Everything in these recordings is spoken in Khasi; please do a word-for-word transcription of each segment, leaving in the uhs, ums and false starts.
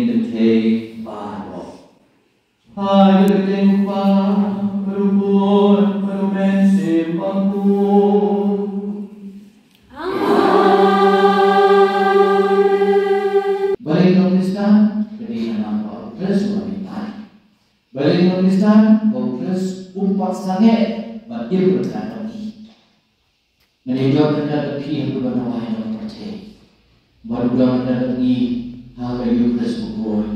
Kynthei baroh. Ha ïa ka kyrteng u Kpa, bad u Khun, bad u Mynsiem Bakhuid. Amen. Balei ngi long Khristan? Ka dei namar ba u Khrist u la mih bad. Balei ngi long Khristan? Ba u Khrist um pat sangeh bad im ryngkat bad ngi. Ngan ïa don ryngkat bad phi ha kaba nongwai nongpyrthei. Bad u don ryngkat bad ngi ha ka Eucharist bakhuid.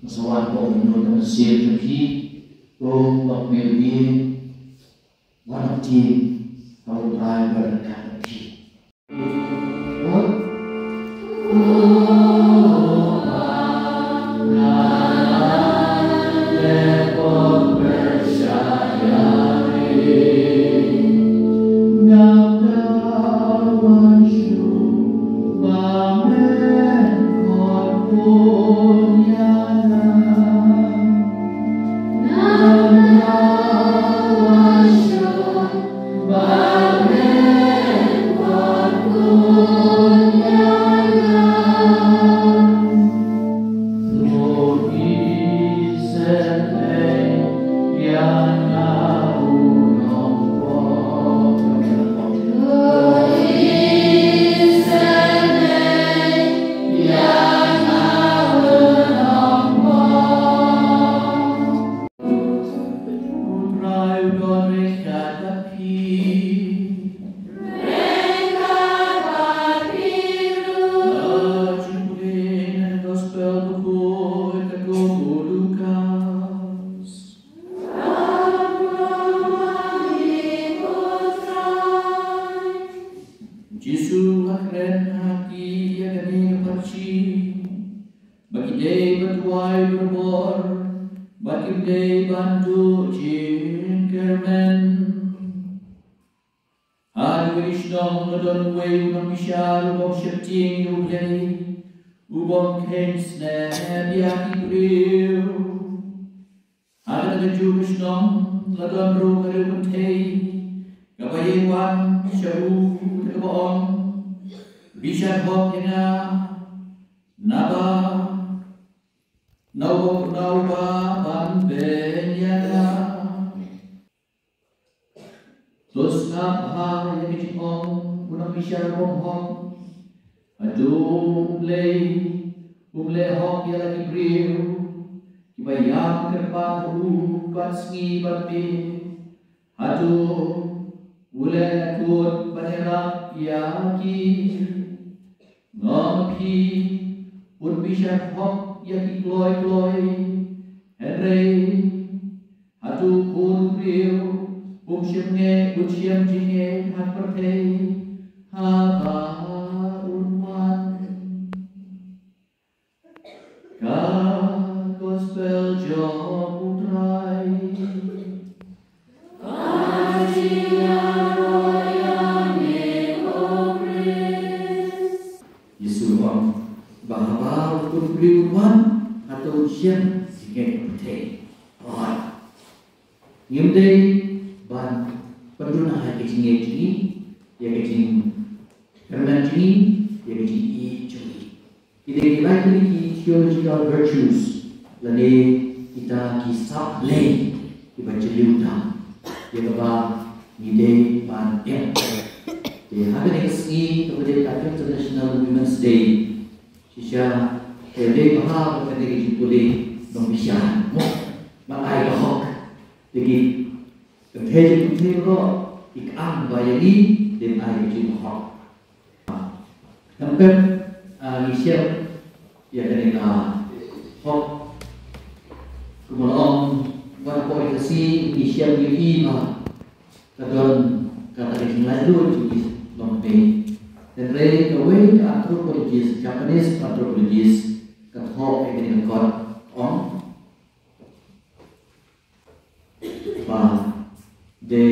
Nga sa wan kum u nongpynshitom jong phi, kum u nongpynim, wan ïa phi, ha U Trai u don ryngkat bad phi. U Trai u don ryngkat bad phi. Ryngkat bad phi ruh. Ka jingpule na ka Gospel bakhuid katkum u Lukas. Lamuel, U Trai. U Jisu u la kren ha ki ïa kane ka parchi. Ba ki dei ban duwai barabor, ba kim dei ban duh jingkyrmen. Ha kawei ka shnong la don uwei u nongbishar u bym sheptieng ïa U Blei, u bym kheiñ snem ïa ki briew. Ha kata kajuh ka shnong la don ruh ka riew kynthei kaba ïeng wan sha u, kaba ong, Bishar hok ïa nga, naba na uba, na uba ban beiñ ïa nga. To sngap bha ïa ka jingong u nongbishar bymhok. Hato U Blei um leh hok ïa la ki briew kiba ïam kyrpad ha u ban sngi ban miet? Hato u leh kut ban ïarap ïa ki? Nga ong ïa phi, un bishar hok ïa ki kloi kloi. Hynrei hato u Khun u briew um shym ngeit, un shem jingngeit ha ka pyrthei haba un wan? Ka Gospel jong U Trai. Ka jingïaroh ïa ngi, ko Khrist. Jisu u ong ba haba u Khun u briew un wan, hato un shem jingngeit ha ka pyrthei? Hooid. Ngim dei ban pynduna ha ka jingngeit jong ngi ïa ka jingkyrmen jong ngi, ïa ka jingïeit jong ngi. Ki dei ki lai tylli ki theological virtues lane kita ki sap Blei kiba jylliew tam ïa kaba ngi dei ban im. Te ha kane ka sngi kaba dei ka International Women's Day, shisha te dei bha ba kane ka jingpule nongbishar, mo, ban ai ka hok. Te ki kynthei jong ki kynthei baroh ki kyrpad ba ïa ngi dei ban ai ka jingbahok. Nangta, ah, ngi shem ïa kane ka hok. Kumba la ong, wat hapoh ri Khasi ngi shem ïa i ba ka don kata ka jinglaitluid jong ki longkmie. Hynrei kawei ka anthropologist, Japanese anthropologist, ka thoh ïa kane ka kot, ong ba the,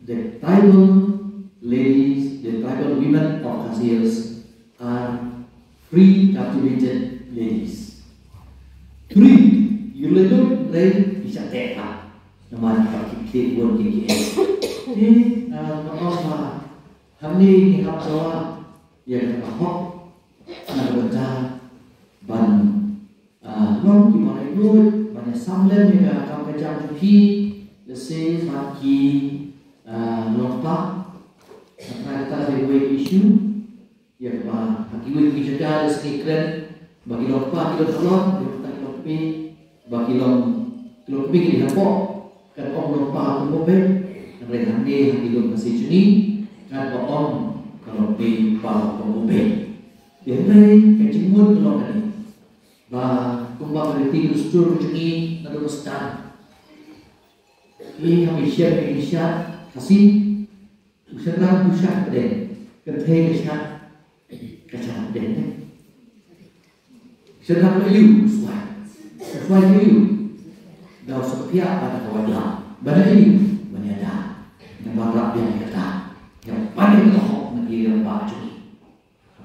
the tribal ladies, the tribal women of Khasi Hills are free cultivated ladies. Free, ïa lei lut lei, ki shah teh ha. Namar ki khie bun ki ki. Te nga ong ba hangne ngi hap dawa ïa ka hok na ka bynta Lut ban ïa sam lem ïa ka kam ka jam jong phi, lehse bad ki, ah, longpa. Kata kata ka dei kawei ka issue ïa kaba ha kiwei ki jaka lehse ngi kren ba ki longpa ki don halor, ïa kata ki longkmie, ba ki long, ki longkmie ki dei hapoh. Kan ong longpa ha ka bynta, hynrei hangne ha ki longkmie jong ngi kan ba ong ka longkmie pa ha ka bynta. Te hynrei ka jingmut ka long kane. Ba kumba ka riti ka dustur ka jong ngi naduh ba sdang. Ngi hap ban shad, ngi shad Khasi. U shynrang u shad pdeng, kynthei ka shad, ka shad pdeng ne. Shynrang ka ïoh u swai, u swai ka ïoh. Da u sngewthuh ba da ka wad lam, ba da ïoh, ba da ïada. Namar rap biang ïada. Ïa ban ïa ka hok na ki rangbah jong ngi.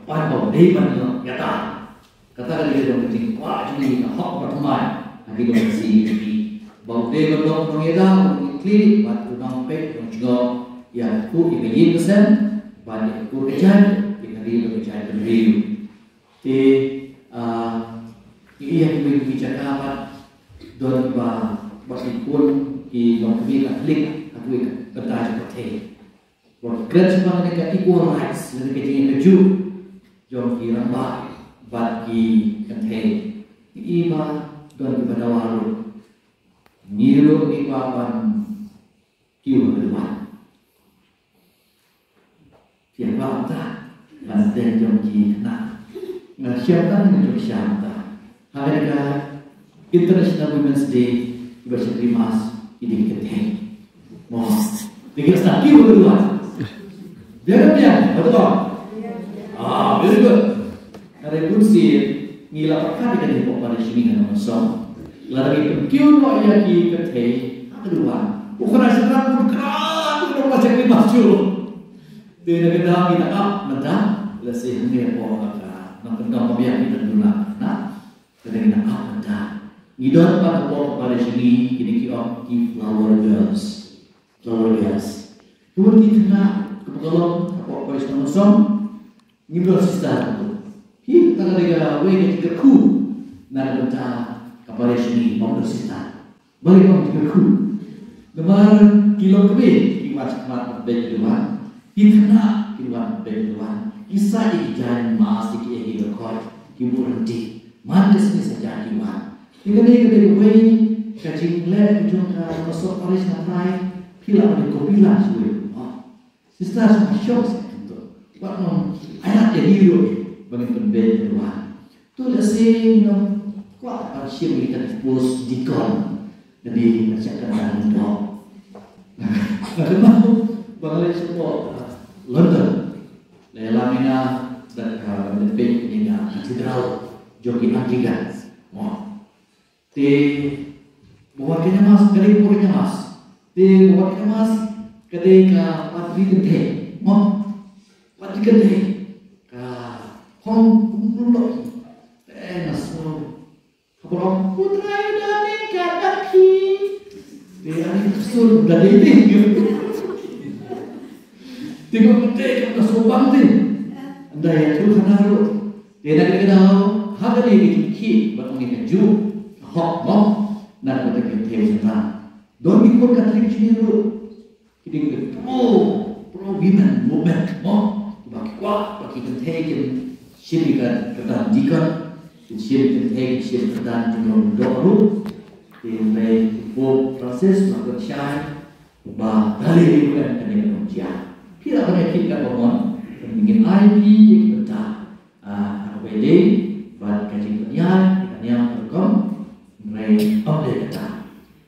Ban ba u dei ban ïoh ïada. Kata ka dei ka jingkwah jong ngi, ka hok ba thymmai ha ki longkmie jong ngi. Ba u dei ban long u nongïada, u nongïatylli bad u nongpeit, u nongjngoh ïa ka ïing ka sem bad ïa ka jait, ïa ka ri bad ka jaitbynriew. Te, ah, ngi ïa ki wei ki jaka bad don ba, ba ki khun ki longkmie Katholik ha kiwei ki bynta jong ka pyrthei. Ba ki kren shaphang kane ka equal rights lane ka jingïakajut jong ki rangbah bad ki kynthei. Ngi i ba don kiba dawa ruh. Ngi ruh ngi kwah ban kiew ha ka duwan. Phi kwah mynta ban dei jong ki khynnah. Nga shem tang nga jong shem ta. Ha kane ka International Women's Day, kiba shakri mass ki dei ki kynthei. Mo. Dei ki sdang kiew ha ka duwan. Biang biang, betul? Ah, very good. Nga dei bun sien ngi la pyrkhat ïa kane hapoh parish jong ngi ha Nongstoiñ. Lada ngi pynkiew noh ïa ki kynthei ha ka duwan, u khynnah shynrang un khrang, un ym shakri mass shuh. Te na ka daw ngi nang ap mynta, lehse hangne hapoh ka nongkyndong babiang ngi dang duna na. Te ngi nang ap mynta. Ngi don pat hapoh ka parish jong ngi kine ki ong ki flower girls. Flower girls. Ki wan ki khynnah kiba ka long hapoh parish Nongstoiñ. Ngim don sister. Hi, kata ka dei kawei ka jingkyrkhu na ka bynta ka parish jong ngi, ba ngim don sister. Balei ba ngim don sister? Namar ki longkmie ki wan shakhmat ban beh ïa ka duwan, ki khynnah ki wan ban beh ïa ka duwan, ki sait ïa ki jaiñ mass, ïa kiei kiei baroh, ki buh lynti. Man ka sngi Saitjaiñ ki wan. Te kane ka dei kawei ka jingleh ka jong ka Nongstoiñ Parish, nga trai phi lah ban ïa copy lang shawei. Sister, sngewbha shong seh kumto. Wat nang ai lad ïa ngi ruh ba ngin pynbeit ïa ka duwan. To lehse ngi nang kwah ban shim ïa kita ki post deacon. Lane nga sngewthuh kan dang ym doh. Nga kynmaw ba nga leit shapoh, uh, London. La ïalam ïa nga da ka, uh, leit peit ïa ka cathedral jong ki Anglican. Mo. Te ba wat kane mass, ka dei ka por kane mass. Te ba wat kane mass, ka dei ka padri kynthei. Mo, padri kynthei. Ka phong kum kum dok. Te nga sngew. Ka por ong, "U Trai u don ryngkat bad phi." Te ani ka sur da dei dei. Te ko te ka sur bang dei. Ynda ïa tu khana ruh. Te na kane ka daw, ha kane ka jingkhih bad ong ïa kajuh ka hok mo, na ka bynta ki kynthei shynrang. Don ki khun Katholik jong ngi ruh ki dei ki pro, pro women movement mo, kiba ki kwah ba ki kynthei kin shim ïa ka kyrdan deacon, kin shim, kynthei kin shim kyrdan jong u doh ruh. Te hynrei u Pope Francis u la pynshai ba balei dei ban kane ka nongjia. Phi lah ban ïakhih katba mon, ngin ai phi ïa ki bynta. Ah, ha kaba ïadei bad ka jingpynïaid, ka jingpynïaid ka rukom, hynrei ym dei kata.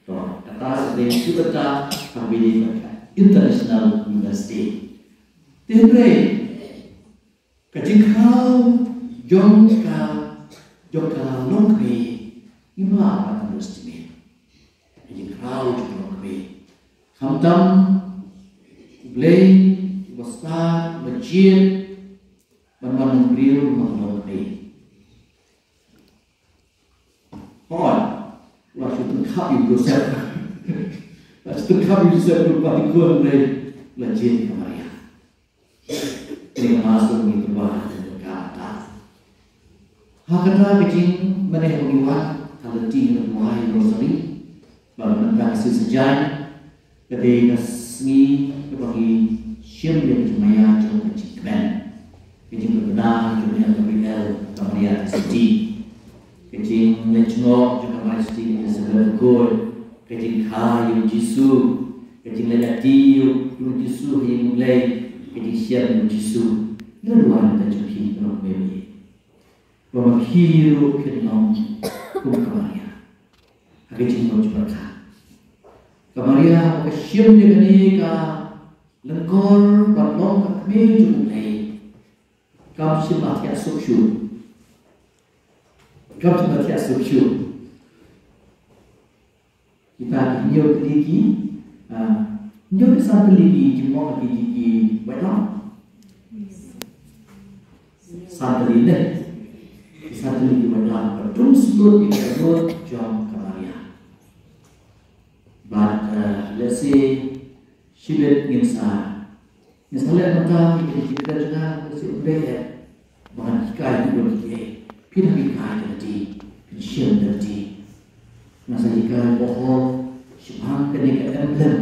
To, kata ka dei ka bynta ha kaba ïadei bad ka International Women's Day. Te hynrei ka jingkhraw jong ka, jong ka longkmie, ngim lah ban underestimate ka jingkhraw jong ka longkmie. Khamtam U Blei uba stad, uba jied ban wan long briew, ban long kmie. Hooid, la shu pynkhap ïa u Joseph. La shu pynkhap ïa u Joseph ruh ba dei khun, hynrei la jied ïa ka Maria. Kane ka mass ngi pynbna ha kata. Ha kata ka jingmane ba ngi wan, Ka lynti ka duwai Rosary, ba mynta ka sngi Saitjaiñ ka dei ka sngi kaba ngi shim ïa ka jingmaïa jong ka jingkmen, ka jingpynbna jong u Gabriel, ka Maria Theisotti, ka jingleit jngoh jong ka Maria Theisotti, ka Elizabeth Bakhuid, ka jingkha ïa u Jisu, ka jingleit lynti ïa u Jisu ha ïing u Blei, ka jingshem ïa u Jisu. Ngi duwai mynta jong phi, ka long kmie. Ba ma phi ruh phin long kum ka Maria ha ka jingmut jingpyrkhat. Ka Maria ba ka shim ïa kane ka lyngkor ban long ka kmie jong U Blei. Kam shym la thiah suk shuh. Kam shym la thiah suk shuh. Kita ki hynñiew tylli ki, ah, hynñiew ki san tylli ki jingmong ki, ki, ki waitlam. San tylli ne. Ki san tylli ki waitlam. Ba dum shlur ki ka lut jong ka Maria. Bad, ah, let's say, shibit ngin sa Ngin sa leh mynta ïa ka jingkren jong nga, ka jingkren eh. Ba ngan hikai ïa phi, phin hikai da lade, phin shem da lade. Nga sa hikai bha shaphang kane ka emblem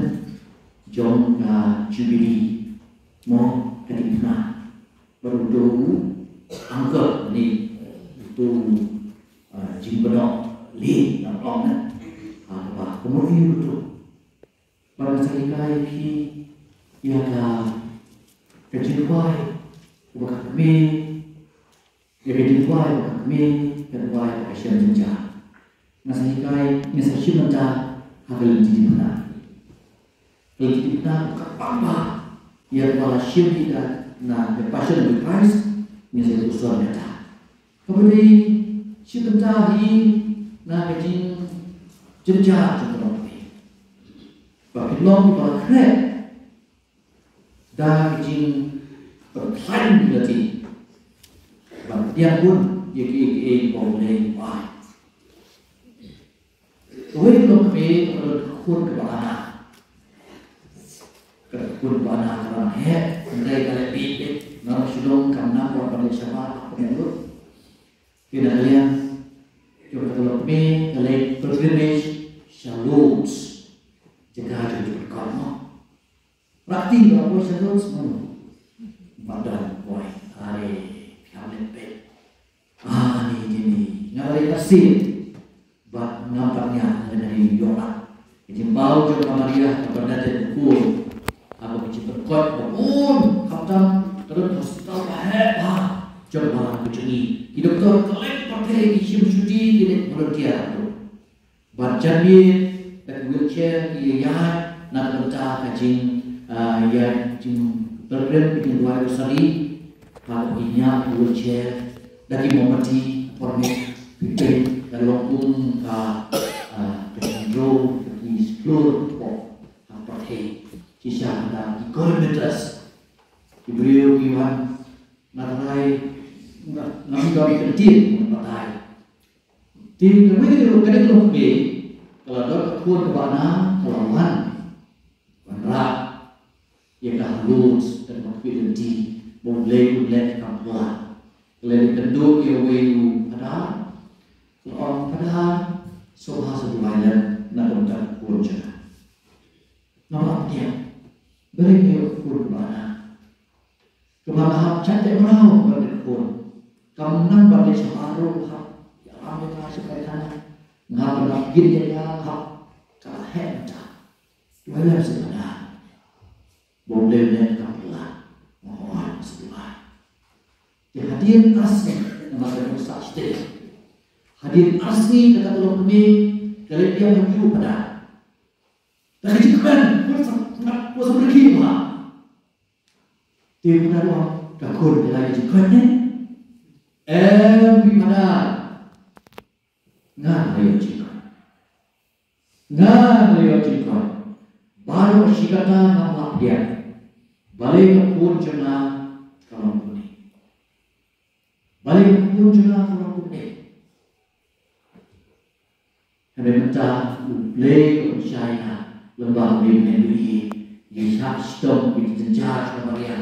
jong ka Jubilee, mo, ka diengphna. Bad uto u anchor ne uto u, ah, jingpyndonkam lane, ah, kaba ka mut ïa uto. Bad nga sa hikai ïa phi ïa ka, ka jingduwai kaba ka kmie, ïa ka jingduwai kaba ka kmie ka duwai ba ka shem jynjar. Nga sa hikai, nga sa shim mynta ha ka lynti diengphna. Ka lynti diengphna ka pang ba ïa kaba la shim ïa ka na The Passion of the Christ, nga sa ïa puson kata. Kaba dei shi bynta hi na ka jingjynjar jong ka longkmie. Ba phi long kiba la khreh da ka jingpynkhlaiñ ïa lade. Ban pdiang bun ïa kiei kiei ba U Blei u ai. Kawei ka longkmie ka don ka khun kaba ana. Ka khun kaba ana ka la heh, hynrei ka la bieit bieit, nga shu long kam nang wat ban leit shabar, ka la lut. Te na ka liang jong ka longkmie ka leit pilgrimage sha Lourdes. Jaka jong u dkhot mo. Rakti ba poi sha Lourdes mo. Ba don poi, are, phi hap leit peit. Ah, ni, ni, ni. Nga la ïa sien. Bad ngam pat ñiah lane ïoh. Ka jingbaw jong ka Maria ka Bernadette Bakhuid. Haba ka jingpynkhuid ba bun khamtam ka don hospital ba heh bha jong balang ka jong ngi. Ki doktor ka leit pyrthei, ki shim shuti, ki leit volunteer. Bad janmiet da ki wheelchair ki ïaid na ka bynta ka jing, ah, ïaid jingpyllait, ka jingduwai rosari. Ha ka bynta ka wheelchair da ki mombati, por ne pynpeit da long kum ka, ah, ka jingdro, ka jingexplore ko ha pyrthei. Shisha da ki kilometers. Ki briew ki wan na trai na na ka kyntien na trai. Te kawei ka dei ka longkmie, ka la don ka khun kaba ana, ka la wan. Wanrah ïa ka ha Lourdes, ka dei ka longkmie lynti ba U Blei un leh ïa ka pla. Ka la ïakynduh ïa uwei u phadar, ka la ong, "Phadar, sngewbha sa duwai lem na ka bynta ka khun jong nga." Ngam lah pdiang. Balei ïa ka khun kaba ana. Kumba nga hap shah teh mraw bad ka khun. Kam nang ban leit shabar ruh, hap ïalam ïa ka sha paidbah. Nga hap ban lap git ïa ka, hap ka heh mynta. Duwai lem sha ka na. Ba U Blei un leh ka pla. Nga ong, nga sa duwai. Te hadien ar sngi, namar ka dang sah shatei. Hadien ar sngi kata ka longkmie ka leit biang ha u phadar. Da ka jingkmen, pyrshang, pyrshang rkhie bha. Te u phadar u ong, ka khun ka la ïoh jingkmen ne? Em, phi phadar. Nga la ïoh jingkmen. Nga la ïoh jingkmen. Baroh shi katta ngam lah pdiang. Balei ka khun jong nga ka long kumne? Balei ka khun jong nga ka long kumne? Hynrei mynta U Blei u pynshai ïa nga lyngba U Blei u ïa ïa shah shitom ïa ki jynjar jong ka Maria.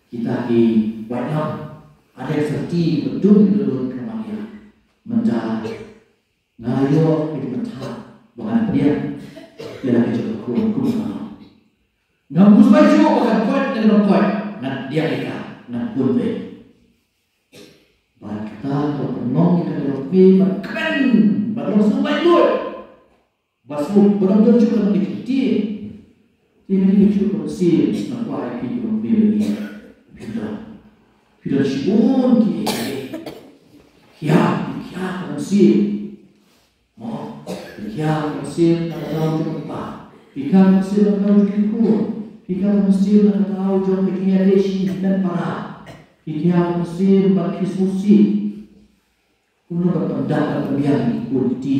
Kita ki waitlam, ada serti ki badum ki dulun ka Maria. Mynta nga Ïoh ka jingbatai ba ngan pdiang ïa la ka jong ka khun kum ka long. Ngam khuslai shuh ba kan koit ne kan ym koit, ngan pdiang ïa ka, ngan pynbeit. Bad kata ka pynlong ïa ka da long kmie ban kmen, ban long sngewbha lut. Ba sngewbha ban long don shuh ka long ka jingtieng. Te mynta shuh ka mynsiem nga kwah ïa phi ki long kmie ba ïeit. Phi don, phi don shibun ki, ki, ki, ki, ki, ki mynsiem. Mo, phi khia ka mynsiem na ka daw jong u kpa. Phi khia ka mynsiem na ka daw jong ki khun. Phi khia ka mynsiem na ka daw jong ka jingïadei shi hynmen para. Phi khia ka mynsiem bad phi sngewsih kumno ban pyndah ban pynbiang ïa ki khun ki kti.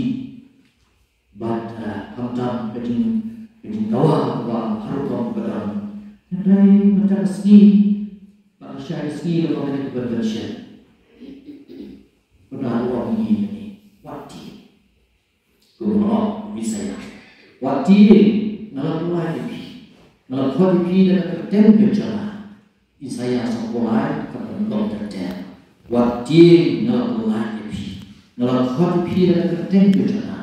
Bad, ah, khamtam ka jing, ka jingdawa kaba ha rukom kaba dang. Hynrei mynta ka sngi, bad ka shai ka sngi ka long kane ka convention. Pynban u ong ïa ngi, wat tieng. Kumba ong u Isaïah, wat tieng, nga la pynlait ïa phi. Nga la khot ïa phi da ka kyrteng ka jong nga. Isaïah sawphew lai, ka kyrteng ka kyrteng. Wat tieng, nga la pynlait ïa phi. Nga la khot ïa phi da ka kyrteng ka jong nga.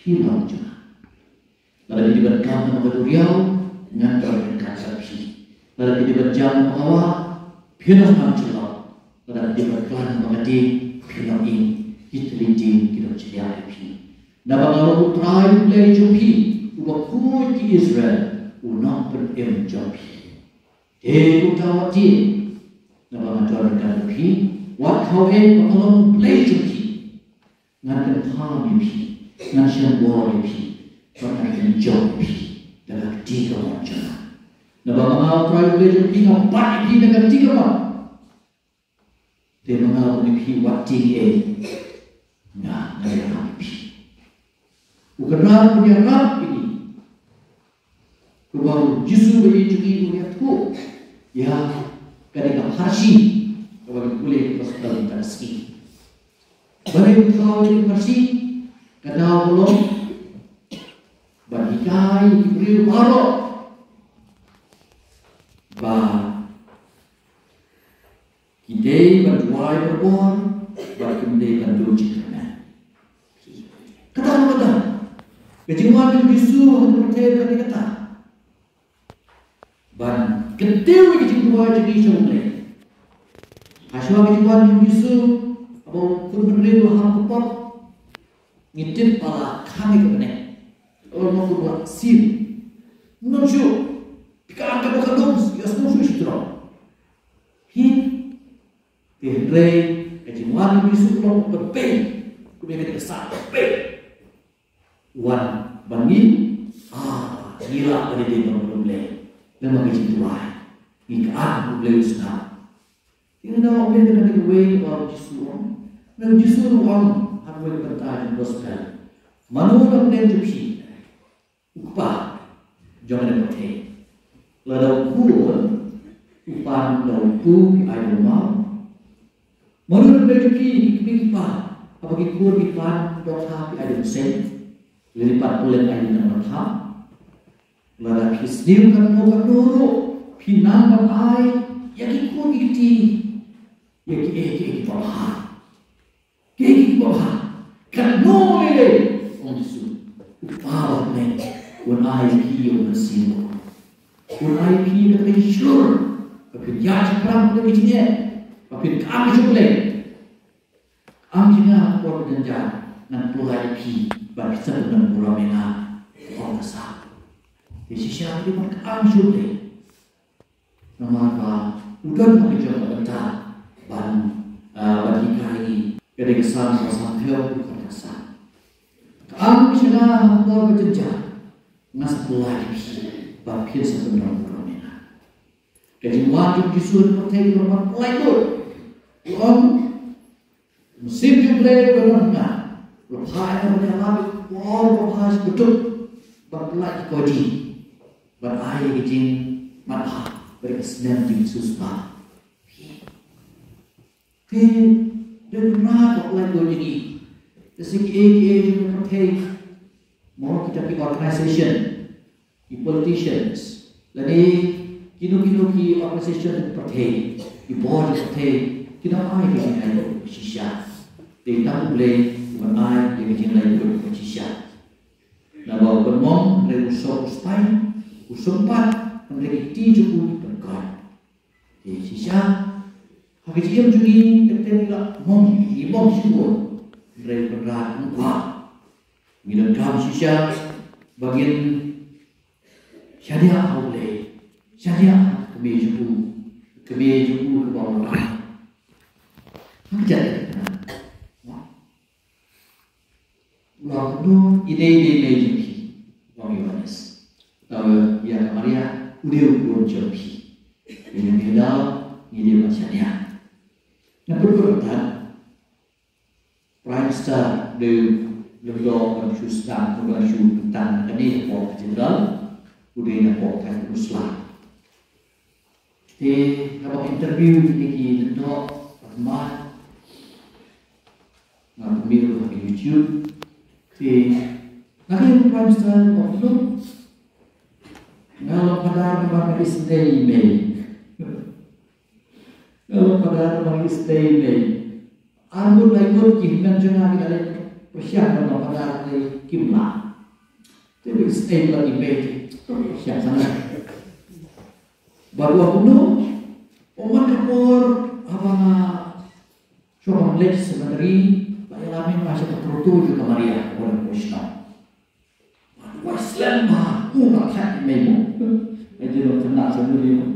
Phi long jong nga. Lada phi dei ban kam ha ka duriaw, ngan don ryngkat bad phi. Lada phi dei ban jam ha ka wah, phin ym nang jyllop. Lada phi dei ban klan ha ka ding, phin ym ing. Ki tylli ding ki don shiliang ïa phi. Naba nga long U Trai U Blei jong phi, uba khuid ïa ki Israel, U Nongpynim jong phi. Te uta wat tieng, naba nga don ryngkat bad phi. Wat khawei ba nga long U Blei jong phi. Ngan kynpham ïa phi, ngan shon bor ïa phi, bad ngan kynjop ïa phi da ka kti kamon jong nga. Naba ma nga U Trai U Blei jong phi nga bat ïa phi da ka kti kamon. Te ma nga u ong ïa phi, wat tieng ei, nga, ngan ïarap ïa phi. U Kynrad un ïarap ïa ngi. Kumba u Jisu ba ïeit jong ngi u ïathuh ïa kane ka pharshi kaba ngi pule ha ka gospel mynta ka sngi. Balei u thaw ïa kane ka pharshi? Ka daw ka long ban hikai ïa ki briew baroh ba ki dei ban duwai barabor bad kim dei ban duh jingkyrmen. Kata ka mut ka jingwan jong u Jisu ha ka pyrthei ka dei kata ban kyntiew ïa ka jingduwai jong ngi sha U Blei. Hashwa ka jingwan jong u Jisu, haba u khun bynriew u la hap ka pop, ngi tip ba la khang ïa ka bneng. U la long kumba la sim. Ym don shuh. Phi ka ang ka dong ka dong, ïohsngew shuh shi tyrong. Phi Te hynrei ka jingwan u Jisu ka long kaba pynbeit. Kumba ka dei ka sap pynbeit. Wan ban ngi, ah, ngi lah ban ïadei bad U Blei. Namar ka jingduwai. Ngi ka ang U Blei u sngap. Te nga da ong ïa kane kawei kaba u Jisu u ong. Namar u Jisu u ong ha kawei ka bynta jong ka gospel. Mano na pdeng jong phi? U kpa jong kane ka pyrthei. Lada u khun u pan da u kpu, phi ai da u maw? Mano na pdeng jong phi, ki kmie ki kpa, haba ki khun ki pan da u kha, phi ai da u bseiñ? Lada ki pan pule, ai da u kha? Lada phi sniew katno katno ruh, phi nang ban ai ïa ki khun ki kti, ïa kiei kiei kiba bha. Kiei kiei kiba bha, katno lei lei, ong u Jisu, U Kpa uba ha bneng un ai ïa phi ïa u Mynsiem Bakhuid. Un ai ïa phi ïa kata ka jingshukor ba phin ïaid shaphrang na ka jingeh, ba phin kyrshan ïa U Blei. Kyrshan ïa nga ha ka por ka jynjar, ngan pynlait ïa phi ba phin sa pyndonkam burom ïa nga, ong ka sap. Te shisha phi dei ban kyrshan ïa U Blei. Namar ba u don ha ka jong ka bynta ban, ah, ban hikai ïa ngi. Ka dei ka Salm ba sanphew, ka dei ka Salm. Kyrshan sha nga ha ka por ka jynjar, ngan sa pynlait ïa phi ba phin sa pyndonkam burom ïa nga. Ka jingwan jong u Jisu ha ka pyrthei ka long ban pynlait lut. U ong, Mynsiem jong U Blei u don ha nga. U la phah ïa nga ban ïalap ïa ka por kaba bha shi haduh, ban pynlait ïa ki khynnah, ban ai ïa ka jingmanbha bad ïa ka snem jingpynshisha. Te dei ban ïa ka pynlait lut ïa ngi. Te sa kiei kiei jong ka pyrthei, mo, kita ki organisation, ki politicians, lane kino kino ki organisation jong ka pyrthei, ki bor jong ka pyrthei, ki nang ai ka jinglait lut shisha. Te tang U Blei uban ai ïa ka jinglait lut. Pai, u sumpat, hynrei ki kti jong u ki pynkoit. Te shisha ha ka jingim jong ngi, teng teng ngi la mong, ngi mong shibun. Hynrei u Kynrad um kwah. Ngi donkam shisha ba ngin shaniah ha U Blei, shaniah ha ka kmie jong u, ka kmie jong u kaba u la ai. Ha ka jingim. Ong kumno, ine ine i mei jong phi, ong Ïoannis. Te ïa ka Maria, une u khun jong phi. Ine ine da, ine ba shaniah. Na put put ta, Prime Minister, u dei u lyngdoh ban shu sdang, ban shu tang kane hapoh Cathedral, u dei na hapoh Thaiñ Jerusalem. Te haba interview kine ki lyngdoh, bad ma nga pynmih ruh ha YouTube. Te nga kynmaw Prime Minister, ong kumno, nga long Phadar namar nga isynei i mei. Nga long Phadar namar nga isynei i mei. Ar ngut lai ngut ki hynmen jong nga ki la leit pyrshang ban long Phadar, hynrei kim lah. Te ba isynei palat i mei te, to pyrshang sana. Bad u ong kumno, ong man ka por haba nga shu ban leit seminary, la ïalam ïa nga sha ka grotto jong ka Maria, kaba don hapoh shnong. Bad u ai slem bha, u la thait i mei mo. Ai jong ka khynnah seminary mo.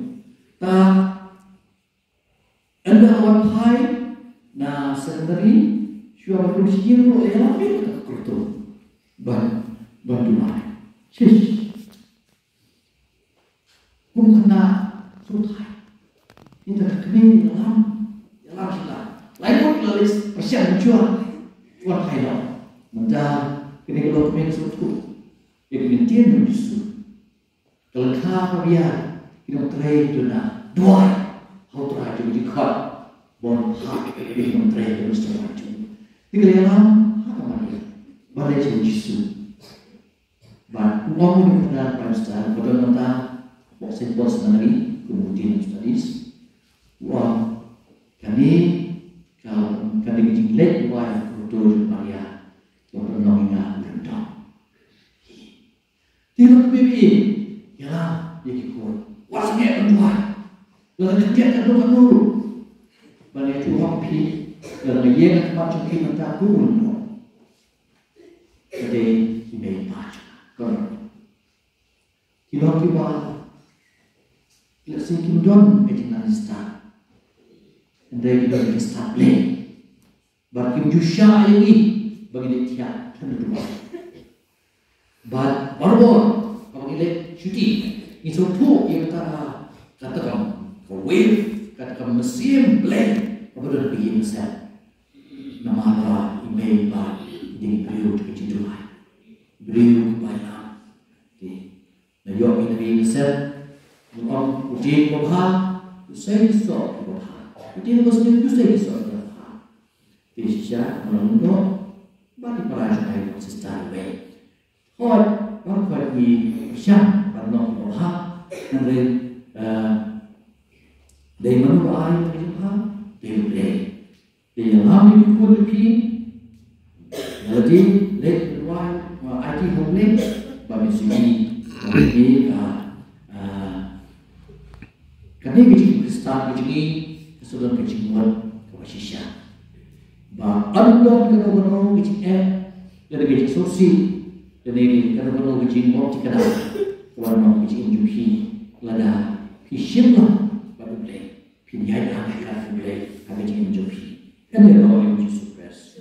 Te ynda la wan phai na seminary, shuwa ban rung sha ïing ruh la ïalam ïa nga sha ka grotto ban, ban duwai. Shish. Kum khynnah sngewthait. Ïa ka kmie ïalam, ïalam shisha. Lai ngut la leit pyrshang mynshuwa. Wan phai noh. Mynta kane ka long kmie ka sngewthuh ïa ka ktien jong U Jisu. Ka lyngkha ka biang, ki nongtrei ki duna duwai ha U Trai jong ki dkhot. Bun ha ki nongtrei ki duna duwai jong. Te ka la ïalam ha ka Maria, ba leit sha U Jisu. Bad u ong u dei u Phadar Prime Minister ba don mynta hapoh Saint Paul Seminary kum u Dean of Studies. U ong kane ka, kane ka jingleit duwai ha ka grotto jong Maria, ka pynlong ïa nga u lyngdoh. Te lok kmie, ïalam ïa ki khun. Wat sngewbha ban duwai. Lada khyndiat katno katno ruh, ban ïathuh ha phi, lada nga ïeng ha khmat jong phi mynta kum u lyngdoh. Ka dei ki mei pa jong nga. Ka long, ki long kiba, lehse kim don ka jingnang stad, hynrei ki don ka stad Blei. Bad kim ju shah ïa ngi ba ngin leit thiah khlem da duwai. Bad barabor haba ngi leit shuti, ngi sngewthuh ïa kata ka, kata ka wave, kata ka mynsiem Blei kaba don ha ka ïing ka sem. Namar ba i mei i pa i dei ki briew ki jingduwai, briew kiba ïalam. Te la ïoh ïa ka ïing ka sem, ngi ong u dieng babha u sei ki soh kiba bha, u dieng basniew u sei ki soh kiba bha. Te shisha nga la mut noh bad i para jong nga, i sister iwei. Hooid, baroh khoit ngi pyrshang ban long kiba bha, hynrei, eh, dei mano ba ai ïa ka jingbha? Dei U Blei. Te ïalam ïa ki khun jong phi, ïa lade leit duwai, aiti ha U Blei ba me sngi, ba me, ah, ah, kane ka jingim Khristan ka jong ngi ka shu don ka jingmut kaba shisha. Ba ym don kano kano ka jingeh, lane ka jingsngewsih, lane kano kano ka jingbym tyngkhuh, ka wan long ka jingim jong phi lada phi shim lang bad U Blei. Phin ïaid ha ka kyrdan U Blei ha ka jingim jong phi. Kane ka long U Jisu Khrist.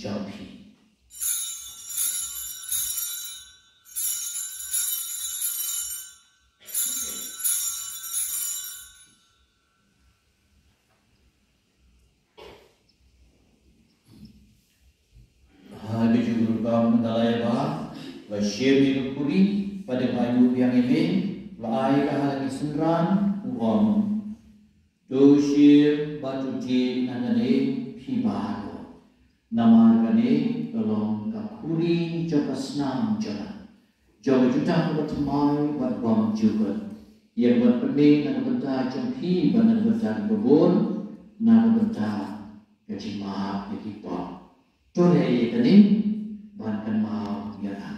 jong phi. Ha, dei ju rukom da la ïa ba, ba shim ïa ka khuri, ba dei ba ïoh biang ïa me, la ai ka ha la ki synran, u ong. To shim bad to dih na kane phi baroh. Namar kane ka long ka khuri jong ka snam jong nga, jong ka jutang kaba thymmai bad bymjukut, ïa kaba pynmih na ka bynta jong phi bad na ka bynta kiba bun, na ka bynta ka jingmap ïa ki pop. To leh ïa kane ban kynmaw ïa nga.